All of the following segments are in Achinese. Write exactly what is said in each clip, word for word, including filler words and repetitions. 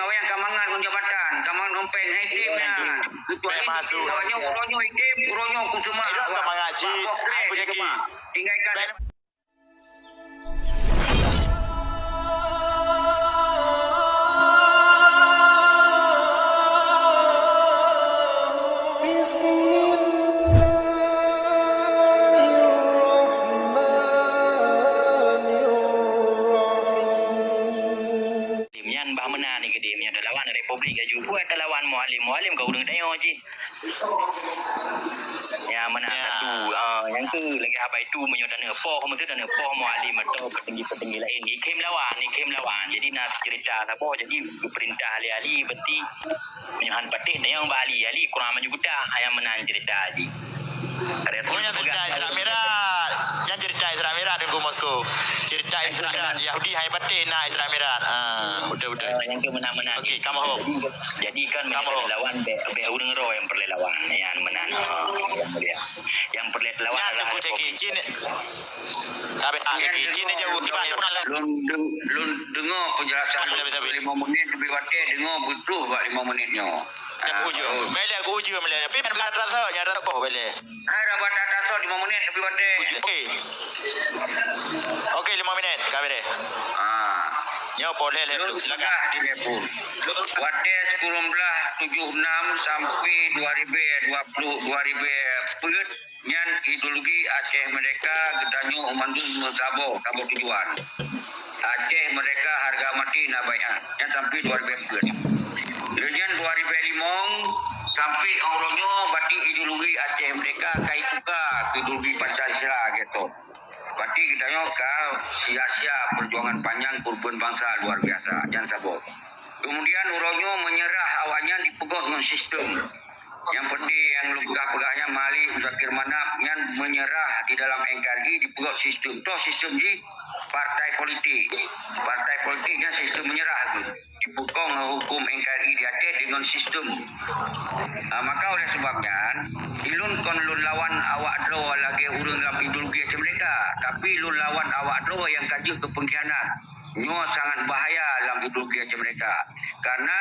awaknyan ka mangat ngon jabatan, ka mangat ngon péng, hai item nyan. Kecuali item awaknyan, uroe nyoe item, uroe nyoe ku seumah. Tinggai ka. Bismillahirrahmanirrahim. Nyan bah meunan ni keudeh, nyan talawan Republik laju. Buat talawan Mualem, Mualem ka ureueng tanyoe cit. Ya, meunan satu. Ah, nyang keu lagèe haba itu, meunyoe taneuk poh, meusti taneuk poh Mualem atau petinggi-petinggi laén. Ikhém lawan, ikhém lawan. Jadi na cerita saboh, jadi geupeurintah ahli-ahli, berarti meunyoe han patéh, tanyong bak ahli. Ahli kurang maju geudah, nyang meunan cerita jih. Oh, nyang cerita Isra Mi'raj. Nyang cerita Isra Mi'raj Teungku Moskow. Cerita Isra Yahudi hai patéh na Isra Mi'raj. Ah, betul, betul. Ah, nyang keu meunan-meunan. Okey, kamoe hok. Jadi, jadi kan meunyoe lawan bèk, bèk ureueng roh nyang peureulèe lawan. Nyan meunan. Ah, yang mulia. Yang peureulèe lawan adalah Teungku Jaki. Cin. Tapi ah, Jaki, cin jauh di mana? Lôn deng-, lôn deungoe penjelasan lima menit, lebih watèe deungoe beutôi bak lima menit nyoe. Dah ke ujung. Bèk lé ke ujung lé. Tapi ban rasa, nyang rasa boh bèk lé. Hai, dah ban rasa lima menit lebih watèe. Ujung. Okey. Okey, lima menit. Ka beres. Ha. Nyoe boleh lé. Lôn silakan. Peugah di Mepun. Watèe sikureueng blaih tujoh enam sampai dua ribu dua puluh, dua ribu peuet, nyan ideologi Aceh Merdeka geutanyoe mandum meusaboh, saboh tujuan. Aceh Merdeka harga mati na baiat. Nyan sampai dua ribu peuet. Lheueh nyan dua ribu limong sampai uroe nyoe, berarti ideologi Aceh Merdeka ka ituka keu ideologi Pancasila gitu. Berarti geutanyoe ka sia-sia perjuangan panjang kurban bangsa luar biasa. Nyan saboh. Kemudian uroe nyoe meunyeurah awaknyan dipeugöt ngon sistem. Nyang penting nyang lôn peugah-peugah nyan Malik Muzakir Manaf nyan meunyeurah di dalam N K R I dipeugöt sistem. Toh sistem jih partai politik. Partai politik nyan sistem meunyeurah tu. Dipukong huköm N K R I di Aceh deungon sistem. Ah, maka oleh sebab nyan, ilôn kon lôn lawan awak droe lagèe ureueng lam ideologi Aceh Merdeka, tapi lôn lawan awak droe nyang ka jeuet keu pengkhianat. Nyoe sangat bahaya lam ideologi Aceh Merdeka. Karena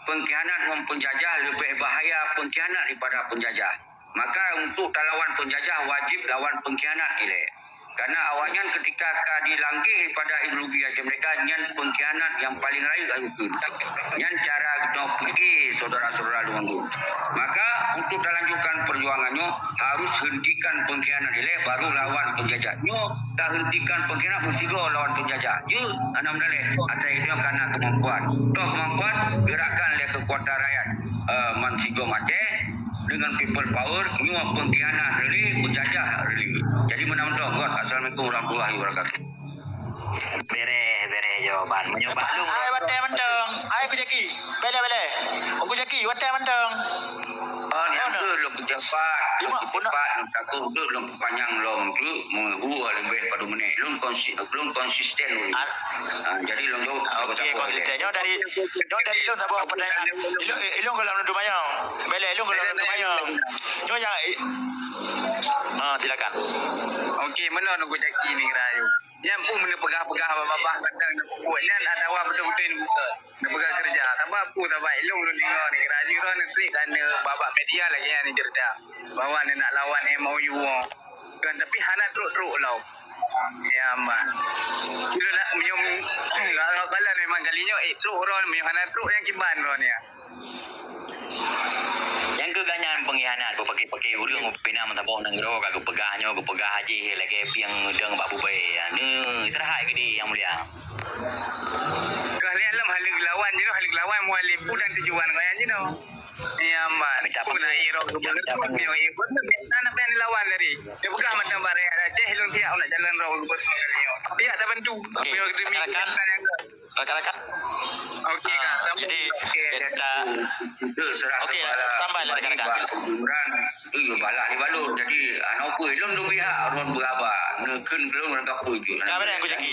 pengkhianat ngon penjajah leubeh bahaya pengkhianat daripada penjajah. Maka untuk talawan penjajah wajib lawan pengkhianat ilèe. Karena awaknyan ketika ka dilangkeh daripada ideologi Aceh Merdeka, nyan pengkhianat nyang paling rayeuk ayue kheun. Nyan cara geutanyoe pike, saudara-saudara lôn. Maka untuk talanjutkan perjuangan nyoe, harus hentikan pengkhianat ilèe baru lawan penjajah. Nyoe tahentikan pengkhianat meusigoe lawan penjajah. Jeuet, hana meudaleh. Asai nyoe kana kemampuan. Toh kemampuan, gerakkan lé kekuatan rakyat, eh, meusigoe Aceh dengan people power, nyoe pengkhianat really, penjajah really. Jadi meunan toh, buat. Assalamualaikum warahmatullahi wabarakatuh. Bereh, bereh jawaban. Meunyoe bak lôn, hai, watèe mantong. Hai, Teungku Jaki. Bèk lé, bèk lé. Teungku Jaki, watèe mantong. Oh, ni aku lôn cepat, lôn cepat, lôn takut tu, lôn panjang lom tu, meuhua leubeh pada menit. Lôn konsi-, lôn konsisten dulu. Ah, jadi lôn jawab. Okey, konsisten. Nyoe dari, nyoe dari lôn saboh pertanyaan. Ilôn, ilôn gohlom lôn teumanyong. Bèk lé, ilôn gohlom lôn teumanyong. Nyoe nyang, ah, silakan. Okey, meunoe Teungku Jaki ni rayu. Nyan pun neupeugah-peugah babah-babah kadang neupeubuet nyan atawa beutôi-beutôi neubuka. Neupeugah keureuja. Sabab peue? Sabab ilôn lôn deungoe ni, rayeuk droeneuh klik dan, eh, bak-bak media lagèe nyan cerita bahwa neunak lawan M O U. Kan, tapi hana trok-trok lom. Ya, mah. Kira nak meunyoe, kalau bala memang kali nyoe, eh, trok droe, meunyoe hana trok, nyang kiban droe nyan. Nyang keu gobnyan pengkhianat, beupakè-pakè ureueng, beupinah meusaboh nanggroe, ka geupeugah nyoe, geupeugah jih, lagèe pieng dong bak bubé. Ya, neu Kah lihat lom haleue geulawan jinoe, haleue geulawan mualem peue dan tujuan kah nyan jinoe. Ya man, peue na iro geubeureutung nyoe, eh, peue na apa yang dilawan tadi? Dia peugah macam barang Aceh, ilong siap nak jalan roh geubeureutung kali nyoe. Siap tabantu. Okey, rakan-rakan. Rakan-rakan. Okey, ah, jadi kita, okey, tambah lah rakan-rakan. Imran, tu yo balah di balon. Jadi, anak apa? Ilong dua pihak, orang berapa? Neukheun belum, nak apa je? Ka beurang, Teungku Zaki.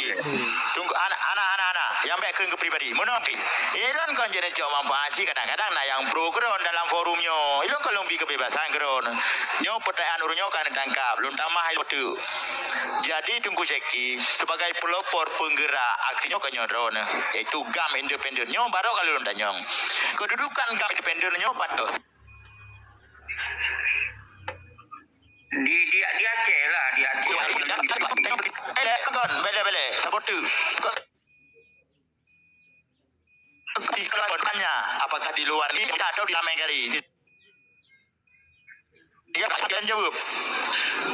Tunggu, ana, ana, ana, ana. Nyang bèk kheun keu pribadi. Meunoe pih. Ilôn kon jeuet neucok manfaat cit, kadang-kadang na nyang pro keu droeneuh dalam forum nyoe. Ilôn kon lôn bri kebebasan keu droeneuh. Nyoe peutanyaan ureueng nyoe ka neutangkap. Lôn tamah ilôn teuk. Jadi, Teungku Zaki, sebagai pelopor penggerak aksi nyoe kon nyoe droeneuh, yaitu GAM independen. Nyoe baru kali lôn tanyong. Kedudukan GAM independen nyoe pat? Di, di, di Aceh lah, di Aceh. Bèk, bèk, bèk. Saboh teuk. Di keluar tanya, apakah di luar ni atau di dalam negeri? Dia akan jawab.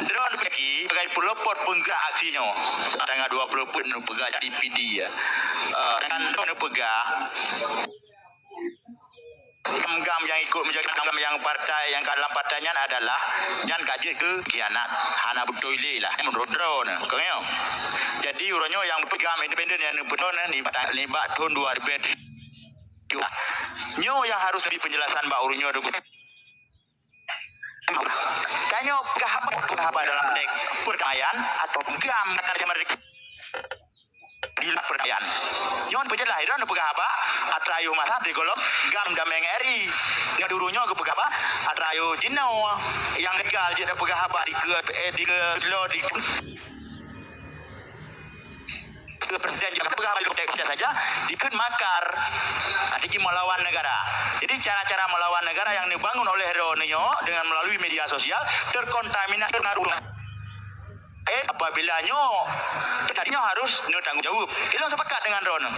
Droeneuh pih sebagai pelopor penggerak aksi nyoe. Tanggal dua puluh pun peugah jadi P D ya. Eh, dengan droeneuh peugah, GAM-GAM nyang ikut menjadi GAM-GAM nyang partai nyang ka dalam partai nyan adalah nyan ka jeuet keu khianat. Hana beutôi lé lah menurut droeneuh. Kon nyoe. Jadi uroe nyoe nyang GAM independen nyang neupeutrön nibak, nibak thon dua ribu dua puluh dua. Nyoe nyang harus bri penjelasan bak uroe nyoe. Tanyoe peugah haba, peugah haba dalam konteks perdamaian atau GAM kata macam di luar perdamaian. Nyoe peujeulaih droeneuh peugah haba atra ayeuh masa di golom GAM dameng R I. Nyoe dulu nyoe geupeugah haba atra ayeuh jinoe nyang legal jeuet peugah haba di ke, eh, di ke lo di ke presiden juga peugah haba di konteks saja dikeun makar. Arti jih melawan negara. Jadi cara-cara melawan negara yang dibangun oleh droeneuh nyoe dengan melalui media sosial terkontaminasi pengaruh. Eh, apabila nyoe, tadi nyoe harus nyoe tanggung jawab. Ilôn sepakat dengan droeneuh.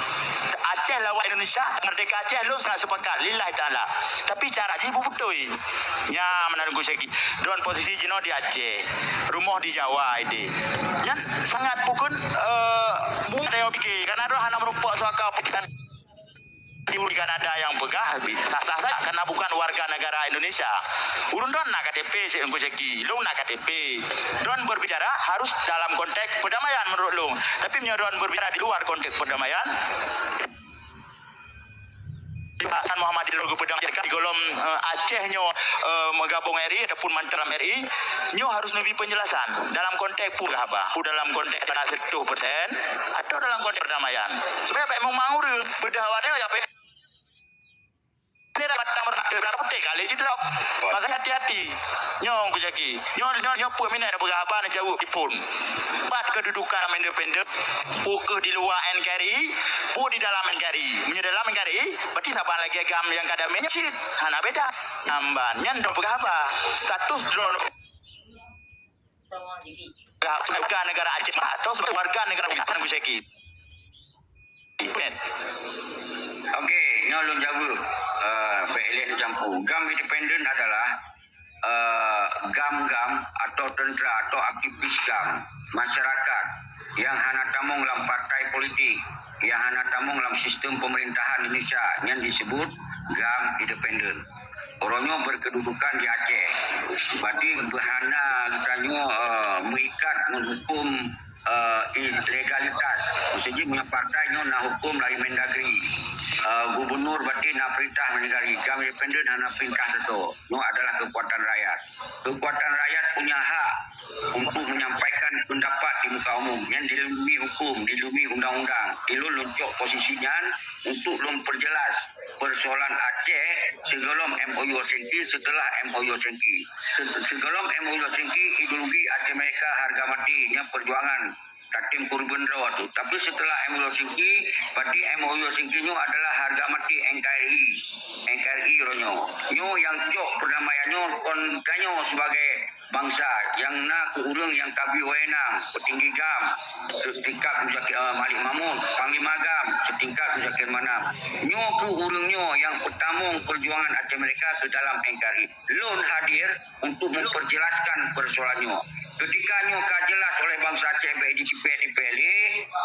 Aceh lawan Indonesia, merdeka Aceh, lôn sangat sepakat. Lillahi ta'ala. Tapi cara jih beutôi. Nya, meunan Teungku Zaki. Droeneuh posisi jinoe di Aceh. Rumoh di Jawa, ide. Nyan sangat pukon, eh, mungkin ada yang pikir. Karena droeneuh hana meureumpok suaka pikiran. Di Kanada nyang peugah, sah-sah saja karena bukan warga negara Indonesia. Ureueng droeneuh na K T P, cit Teungku Zaki. Lôn na K T P. Droeneuh berbicara harus dalam konteks perdamaian menurut lôn. Tapi meunyoe droeneuh berbicara di luar konteks perdamaian, di Hasan Muhammad di luar perdamaian, di golom, eh, Aceh nyoe, eh, meugabong R I ataupun mantaram R I, nyoe harus neubri penjelasan dalam konteks peugah haba. Dalam konteks seratus persen atau dalam konteks perdamaian. Supaya bèk meumang ureueng. Peugah haba nyoe ya, bèk Ini dah batang merah, eh, merah putih kali je tu. Maka hati-hati. Nyoe Teungku Zaki. Nyoe, nyoe, nyoe peuet minèt na peugah haba na jaweueb di phon. Pat kedudukan independen, peue keuh di luwa N K R I, peue di dalam N K R I. Meunyoe dalam N K R I, berarti saban lagèe GAM nyang ka damé cit. Hana beda. Nyan ban. Nyan droeneuh peugah haba. Status droeneuh warga negara Aceh atau sebagai warga negara Indonesia, Teungku Zaki. Okey, nyoe lôn jaweueb, eh, bèk lé neucampur. GAM independen adalah, eh, GAM-GAM atau tentera atau aktivis GAM, masyarakat nyang hana tamong lam partai politik, nyang hana tamong lam sistem pemerintahan Indonesia, nyan disebut GAM independen. Uroe nyoe berkedudukan di Aceh. Berarti hana geutanyoe, eh, meuikat ngon huköm, eh, legalitas. Maksud jih, meunyoe partai nyoe na huköm dari Mendagri. Eh, gubernur berarti na perintah Mendagri. GAM independen hana perintah sasoe. Nyoe adalah kekuatan rakyat. Kekuatan rakyat punya hak untuk menyampaikan pendapat di muka umum. Nyan dilindungi huköm, dilindungi undang-undang. Ilôn lôn cok posisi nyan untuk lôn perjelas persoalan Aceh sigohlom M O U Helsinki, setelah M O U Helsinki. Se-, sigohlom M O U Helsinki, ideologi Aceh Merdeka harga mati, nyan perjuangan Katim Kurban Rawa tu. Tapi setelah M O U Helsinki, berarti M O U Helsinki nyoe adalah harga mati N K R I. N K R I uroe nyoe. Nyoe nyang cok perdamaian nyoe kon tanyoe sebagai bansa nyang na keu ureueng nyang ka bri wewenang, peutinggi GAM, setingkat Muzakir, eh, Malik Mahmud, Panglima GAM, setingkat Muzakir Manaf. Nyoe keuh ureueng nyoe nyang peutamong perjuangan Aceh Merdeka keu dalam N K R I. Lôn hadir untuk memperjelaskan persoalan nyoe. Ketika nyoe ka jelas oleh bansa Aceh bèk jitipèe-tipèe lé,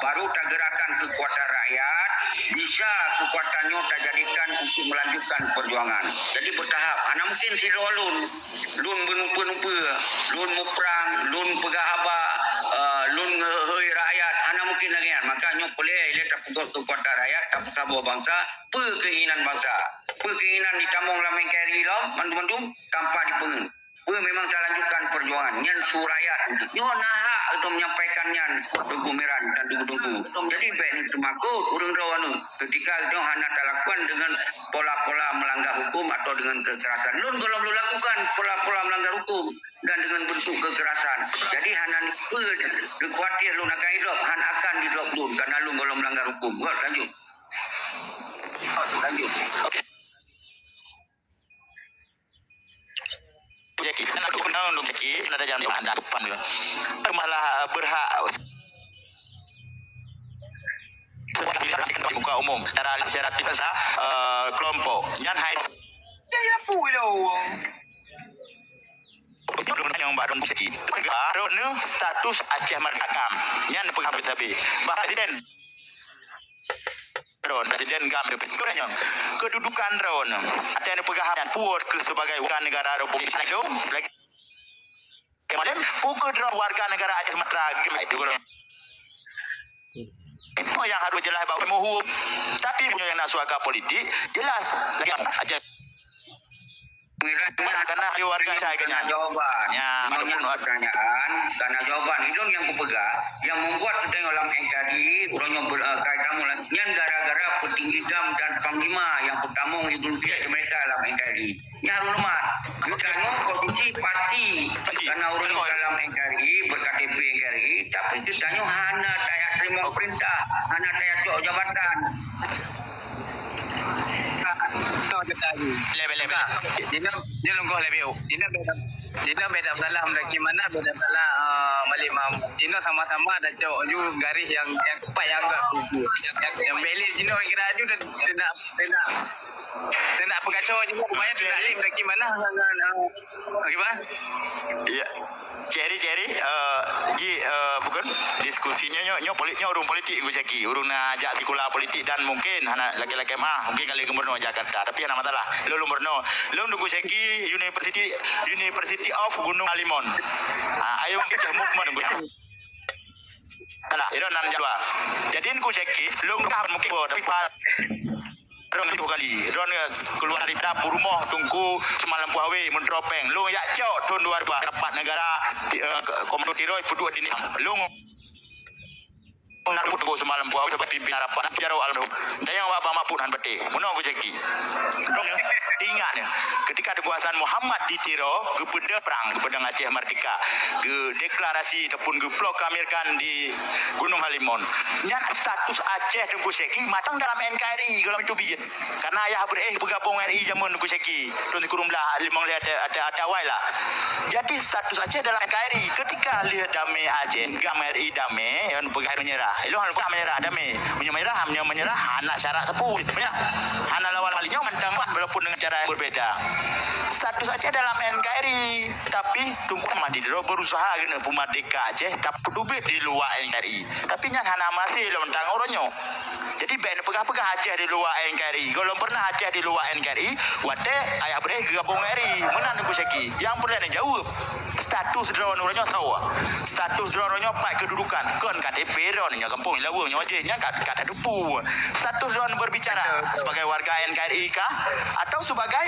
baru tagerakkan keukuatan rakyat, bisa keukuatan nyoe tajadikan untuk melanjutkan perjuangan. Jadi bertahap. Hana mungkin sidroe lôn, lôn beunumpeue-numpeue, lôn muprang, lôn peugah haba, eh, lôn ngeuhôi rakyat. Hana mungkin lagèe nyan. Maka nyoe peureulèe lé tapeugot keukuatan rakyat, tapeusaboh bansa, peue keinginan bansa. Peue keinginan jitamong lam N K R I lom, mandum-mandum tanpa dipeungeut. Peue memang talanjutkan perjuangan, nyan su rakyat. Nyoe na hak untuk menyampaikan nyan, Teungku Miran dan Teungku-teungku. Jadi, bèk neuteumakot ureueng droe nyoe. Ketika nyoe hana talakukan dengan pola-pola melanggar hukum atau dengan kekerasan. Lôn gohlom lôn lakukan pola-pola melanggar hukum dan dengan bentuk kekerasan. Jadi, hana peue khawatir lôn akan idrop, hana akan didrop lôn karena lôn gohlom melanggar hukum. Got, lanjut. Got, lanjut. Okey. Jadi, kan ada guna untuk jadi, kan ada jalan yang ada depan dia. Malah, eh, berhak sebagai di muka umum secara, secara biasa, eh, kelompok. Nyan hai. Ya, ya, pu lo. Belum nanya Mbak Don Siti. Baru ni status Aceh Merdeka. Nyan peugah beutabe. Bah Presiden. Ron, Presiden GAM itu. Kedudukan Ron. Ada yang peugah nyan puot ke sebagai warga negara Republik Indonesia. Lagi kemudian, puke droe warga negara Aceh Sumatera. Itu Ron. Itu yang harus jelas bahawa muhu. Tapi punya yang nak suaka politik, jelas. Lagi Aceh. Karena dia warga Aceh kan. Jawaban. Ya, ada pun pertanyaan, karena jawaban itu yang kupeugah, yang membuat kita dalam N K R I, orang yang ber, uh, kaitan mulai, nyan gara-gara petinggi GAM dan panglima yang pertama ideologi mereka dalam N K R I. Nyan Rul Mat. Bukan posisi pasti. Pasti. Karena orang yang dalam N K R I, ber-K T P N K R I, tapi kita nyoe hana daya terima perintah, hana daya cok jabatan. Lebe, lebe. Jina, jina lungkoh lebe. Jina beda, jina beda salah mendaki mana, beda salah, uh, Malik Mahmud. Jina sama-sama ada cok ju garis yang, yang tepat yang agak tuju. Yang, yang, yang beli jina kira ju dan tidak, tidak, tidak pengaco jina. Rupanya tidak alim mendaki mana dengan, uh, Okey, bah? Ya. Ceri, Ceri, eh, ji, eh, bukan diskusinya nyo, nyo polit, nyo urung politik Gu Syaki, urung na jak sikula politik dan mungkin hana lakèe-lakèe mah, mungkin kali gubernur Jakarta, tapi hana masalah. Lôn gubernur, lôn Gu Syaki University, University of Gunung Halimon. Ah, ayo kita movement Gu Syaki. Salah, itu nan jadwal. Jadi Gu Syaki, lôn ka mungkin tapi Ron itu kali. Ron keluar dari dapur rumah Teungku Seumang Lampu Awe, Mentropeng. Lôn yak cok tahun dua ribu rapat negara, eh, ke-, komando tiroi peuduek di Niang. Lôn nak Teungku Seumang Lampu Awe sebagai pimpinan rapat. Nak jaroe almarhum. Dan yang Abang Mahfud han beuteh. Meunoe Gu Syaki. Lôn ingat ni. Ketika Teungku Hasan Muhammad di Tiro, geupeudeuh perang, geupeudeuh Aceh Merdeka. Geudeklarasi ataupun geuproklamirkan di Gunung Halimon. Nyan status Aceh Teungku Syaki matang dalam N K R I, kalau itu bijéh. Karena ayah beureh beugabong R I jameun Teungku Syaki. Tahun sikureueng blah limong lhèe ateuh, ateuh, ateuh awai lah. Jadi status Aceh dalam N K R I. Ketika lheueh damé Aceh, GAM R I damé, nyan peugah menyerah. Ilôn hana peugah menyerah damé. Meunyoe menyerah, meunyoe menyerah, hana syarat teupeu. Menyerah. Hana lawan nyoe mantong walaupun dengan cara yang berbeda. Status Aceh dalam N K R I, tapi Teungku Ahmad Didro berusaha keuneuk peumerdeka Aceh, tapi teubiet di luwa N K R I. Tapi nyan hana maséh lom tang uroe nyoe. Jadi bèk neupeugah-peugah Aceh di luwa N K R I. Gohlom pernah Aceh di luwa N K R I, watèe ayah beureh geugabong N K R I. Meunan Teungku Syaki. Nyang peureulèe neujaweueb. Status droeneuh uroe nyoe sawa. Status droeneuh uroe nyoe pat kedudukan. Kon K T P droeneuh nyoe gampông Ilaweueng nyoe jih. Nyan ka, ka tatupeue. Status droeneuh berbicara sebagai warga N K R I kah? Atau sebagai,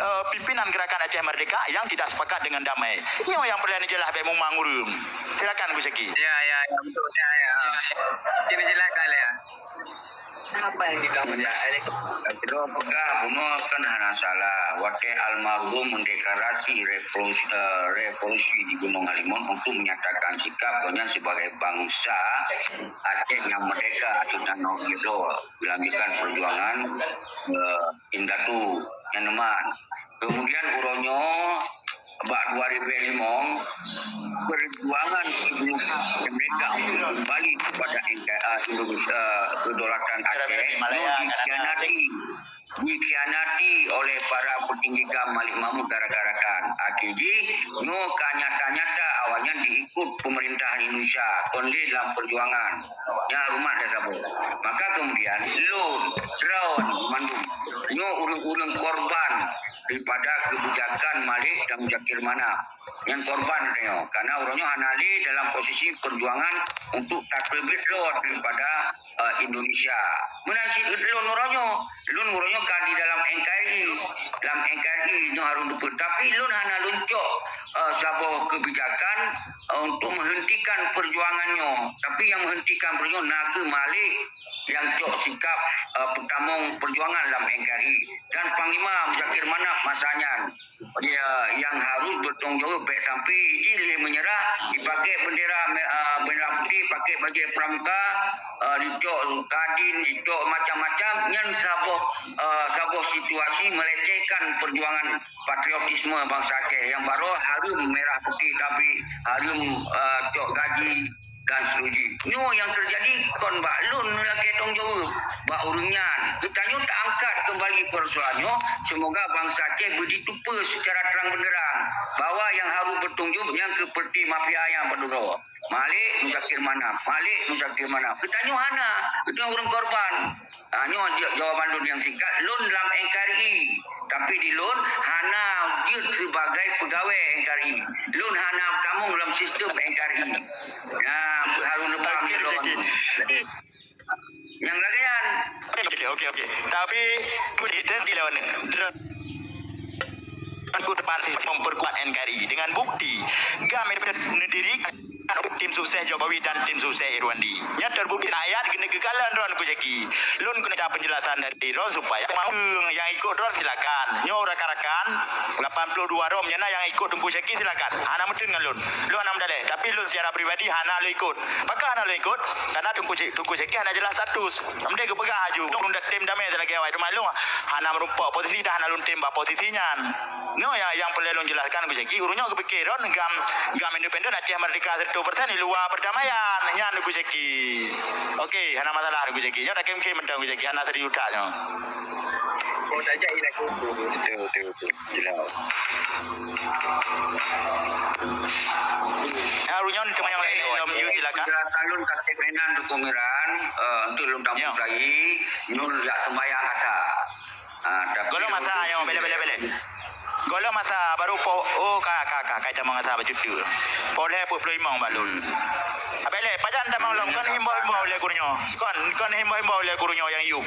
eh, pimpinan Gerakan Aceh Merdeka yang tidak sepakat dengan damai? Nyoe nyang peureulèe neujeulaih bèk mumang ureueng. Silakan Gu Syaki. Ya, ya, ya, betul. Ya, ya. Ini jelaskan ya. Apa yang kita punya? Ketua peugah bunoe kan hana salah. Watèe almarhum mendeklarasi revolusi, eh, revolusi di Gunung Halimon untuk menyatakan sikap gobnyan sebagai bangsa Aceh yang merdeka atau dan dilanjutkan perjuangan, eh, indatu yang neman. Kemudian uroe nyoe bak dua ribu lima, perjuangan ibu mereka kembali kepada N K R I Indonesia, kedaulatan Aceh, nyoe dikhianati. dikhianati oleh para petinggi GAM Malik Mahmud dan rakan-rakan. Akhé jih, nyoe ka nyata-nyata awaknyan diikut pemerintahan Indonesia, kon lé lam perjuangan. Nyan rumat dah saboh. Maka kemudian, lôn, droe mandum, nyoe ureuëng-ureuëng korban daripada kebijakan Malik dan Muzakir Manaf. Nyan korban tanyoe. Karena uroe nyoe hana lé dalam posisi perjuangan untuk tateubiet droe daripada eh, Indonesia. Meunan cit lôn uroe nyoe, lôn uroe nyoe ka di dalam N K R I. Lam N K R I nyoe harôh teupeu. Tapi lôn hana lôn cok, eh, saboh kebijakan, eh, untuk menghentikan perjuangan nyoe. Tapi yang menghentikan perjuangan na kheueh Malik yang cok sikap, eh, peutamong perjuangan lam N K R I. Dan Panglima Muzakir Manaf masa nyan. Dia yang harus bertanggung jawab, bèk sampai jih lé menyerah, dipakai bendera me-, ah, bendera putih, pakai bajèe pramuka, ah, dicok kadin, dicok macam-macam, nyan saboh, ah, saboh situasi melecehkan perjuangan patriotisme bangsa Aceh yang baru hareuem merah putih tapi hareuem, ah, cok gaji, dan seterusnya. Nyoe nyang teujadi kon bak lôn lakèe tanggung jaweueb bak ureueng nyan. Geutanyoe taangkat keumbali peursoalan nyoe, seumoga bansa Aceh beujiteupeue seucara trang beunderang bahwa nyang harôh beutanggung jaweueb nyan keuh peureté mafia nyang padum droe. Malik Muzakir Manaf, Malik Muzakir Manaf. Geutanyoe hana, geutanyoe ureueng korban. Ah, nyoe ja-, jawaban lôn nyang singkat, lôn lam N K R I, tapi di lôn hana jeuet sibagai peugawée N K R I. Lôn hana tamong lam sistem N K R I. Nah, harôh leupah Oke, lôn. Jadi, nyang lagèe nyan. Oke, oke, oke. Tapi, kulit dan dilawan. Aku terpaksa memperkuat N K R I dengan bukti GAM itu sendiri. Tim sukses Jokowi dan tim sukses Irwandi. Nyan terbukti rakyat keuneuk geukalon droe Teungku Zaki. Lôn keuneuk minta penjelasan dari droe supaya nyang ikut droe silakan. Nyoe rakan-rakan, lapan puluh dua droe nyang na nyang ikut Teungku Zaki silakan. Hana meuteun ngon lôn. Lôn hana meudaleh, tapi lôn secara pribadi hana lôn ikut. Pakon hana lôn ikut? Karena Teungku Zaki, Teungku Zaki hana jelas status. Sampai geupeugah aju, lôn dak tem damai lagèe awai teuma lôn hana meureumpok posisi dah hana lôn tem bak posisi nyan. Nyoe nyang, nyang peureulèe lôn jelaskan Teungku Zaki, ureueng nyoe geupikir droe GAM, GAM independen Aceh Merdeka seratus persen di luwa perdamaian. Nyan Teungku Zaki. Oke, hana masalah Teungku Zaki. Nyoe dak khém-khém mantong Teungku Zaki, hana serius that nyoe. Oh, dah jadi lah. Betul, betul, betul. Jelas. Ya, ureueng nyoe teuma nyang laén lom, you silakan. Penjelasan lôn ka sép inan Teungku Miran, eh, untuk lôn tamong lagi, nyoe jak sembahyang asa. Ah, tapi gohlom masa nyoe, belek, belek, belek. Gohlom masa baru po, oh, ka, ka, ka, ka tamong asa bacut tu. Pukul lhèe peuet ploh limong bak lôn. Ah, belek, pajan tamong lom, kon himbau-himbau lé gurunyoe. Kon, kon himbau-himbau lé gurunyoe nyang yup.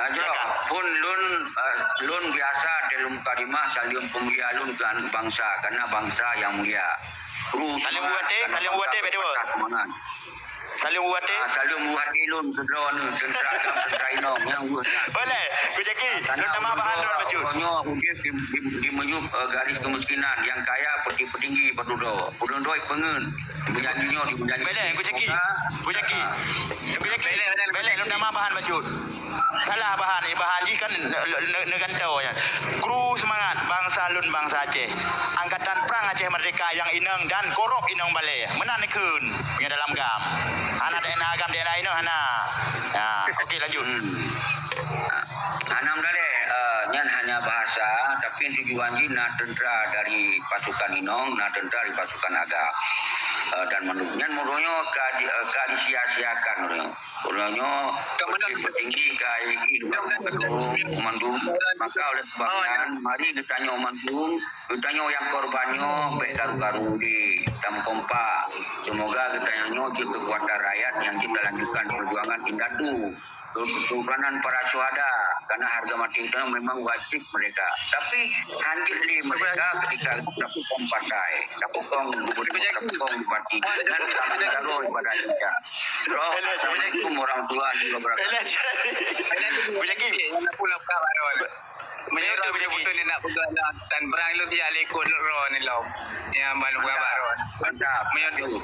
Aja, silakan. Pun lôn, eh, lôn biasa dalam kalimah saleuem peumulia lôn keu bansa, karena bansa nyang mulia. Salim buat deh, salim buat deh, betul. Semangat. Salim buat deh. Ah, salim buat deh lôn keudroe ni, tentara, tentara inong nyang buat. Boleh, Teungku Zaki, lôn tamah bahan lôn bacut. Nyoe udép di, di, di meunyup, eh, garis kemiskinan, yang kaya peutinggi-peutinggi bak dudoe. Dudoe peungeut. Menyanyi nyoe di menyanyi. Boleh, Teungku Zaki. Teungku Zaki. Teungku Zaki. Boleh, lôn tamah bahan bacut. Salah bahan, eh, bahan jih kan ne-, ne-, ne-, neugantoe nyan. Kru seumangat bansa lôn bansa Aceh. Angkatan Prang Aceh Merdeka nyang inong dan korop inong balè. Meunan neukheun nyang dalam GAM. Hana D N A GAM, D N A inong hana. Ha, oke, lanjut. Hmm. Hana meudaleh, eh, nyan hanya bahasa, tapi tujuan jih na tentara dari pasukan inong, na tentara dari pasukan agam. Eh, dan mandum. Nyan meunurut nyoe ka di, eh, ka disia-siakan meunurut nyoe. Uroe nyoe, peutinggi ka mandum, maka oleh sebab nyan, mari geutanyoe mandum, geutanyoe nyang korban nyoe bèk karu-karu lé, tameukompak. Seumoga geutanyoe nyoe jeuet keukuatan rakyat nyang jeuet talanjutkan peujuangan indatu, keturunan para syuhada, karena harga mati itu memang wajib mereka. Tapi hanjeuet lé mereka ketika tapeuphon partai, tapeuphon gubernur, tapeuphon bupati, dan tapeuphon ibadah saja. Bro, assalamualaikum warahmatullahi wabarakatuh. Teungku Zaki. Meunyoe betul ni nak peugah lah, dan perang lu tiap likot lu roh ni lo. Ya, malu kabar roh. Mantap. Meunyoe tu.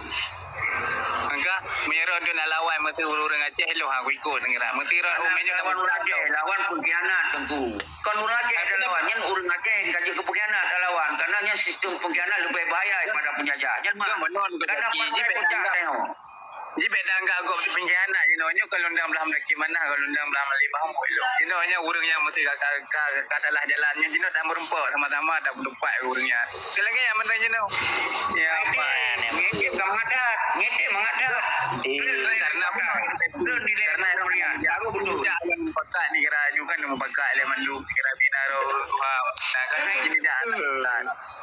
Engka, meunyoe roh tu nak lawan mesti ureueng Aceh lo ha ikot ngira. Mesti roh umi ni lawan ureueng Aceh, lawan pengkhianat Teungku. Kon ureueng Aceh lawan, nyan ureueng Aceh ka jeuet keu pengkhianat lawan. Karena nyan sistem pengkhianat lebih bahaya daripada penjajah. Nyan mah. Karena partai pecah tengok. Ji bèk ta anggap gob pengkhianat jinoe nyoe, kalau undang blah mendaki manah, kalau undang blah mali mahmud lom. Jinoe nyoe ureueng nyang meusti ka, ka, ka, ka salah jalan nyoe, jinoe ta meureumpok sama-sama, ta peutupat ureueng nyan. Lagèe nyang mantong jinoe. Ya, Pak. Ngitem mangat that, ngitem mangat that. Karena, karena jago betul. Jangan mupakat negara juga, mupakat lé mandum negara bina roh. Nah, kan ini dah.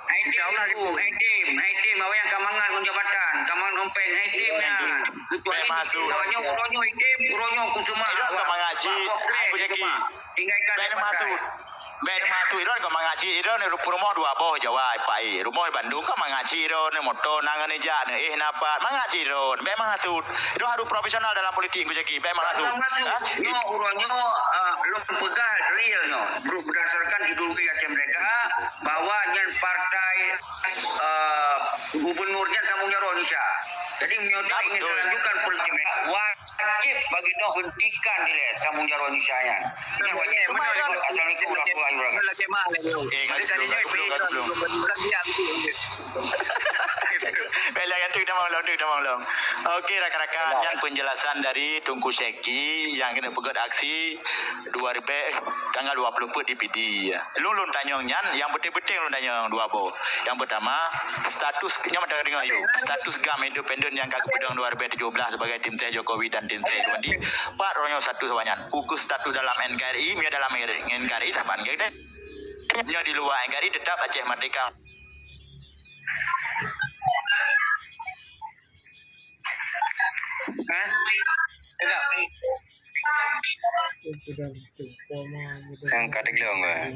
Hai tim, hai tim, hai tim, awak nyang ka mangat ngon jabatan, ka mangat ngon péng, hai tim nyan. Kecuali bèk masuk. Uroe nyoe, uroe nyoe hai tim, uroe nyoe ku seumah. Idon ka mangat cit, hai Abu Jaki. Tinggalkan bèk masuk. Bèk masuk, idon ka mangat cit, idon peurumoh dua boh Jawa, Pak, eh. Rumoh Bandung ka mangat cit, idon moto nang ngon jak, eh, napa. Mangat cit, idon. Bèk masuk. Idon harus profesional dalam politik, Abu Jaki. Bèk masuk. Bèk masuk. Ha? Nyoe uroe nyoe, eh, lôn peugah real nyoe. Berdasarkan ideologi Aceh Merdeka, bahwa nyan partai, eh, gubernur nyan sambung jaroe Indonesia. Jadi, meunyoe ingin melanjutkan politik, wajib bagi nyoe hentikan dilèe sambung jaroe Indonesia nyan. Nyan wajib. Assalamualaikum warahmatullahi wabarakatuh. Eh, kali, kali, kali, kali, kali, kali, kali, Baiklah, yang tu kita maklum, tu kita maklum. Okey, rakan-rakan, nyan penjelasan dari Teungku Syeki nyang keuneuk peugöt aksi dua ribèe tanggal dua puluh peuet di Pidie. Lôn, lôn tanyong nyan, nyang penting-penting lôn tanyong dua boh. Nyang pertama, status, nyoe mantong deungö yuk, status GAM independen nyang ka geupeudong dua ribèe tujoh blah sebagai tim ses Jokowi dan tim ses Irwandi. Pat uroe nyoe status awak nyan. Fokus status dalam NKRI, meunyoe dalam NKRI, saban geude. Meunyoe di luwa NKRI, tetap Aceh Merdeka. Nyang ka teuglong, weh.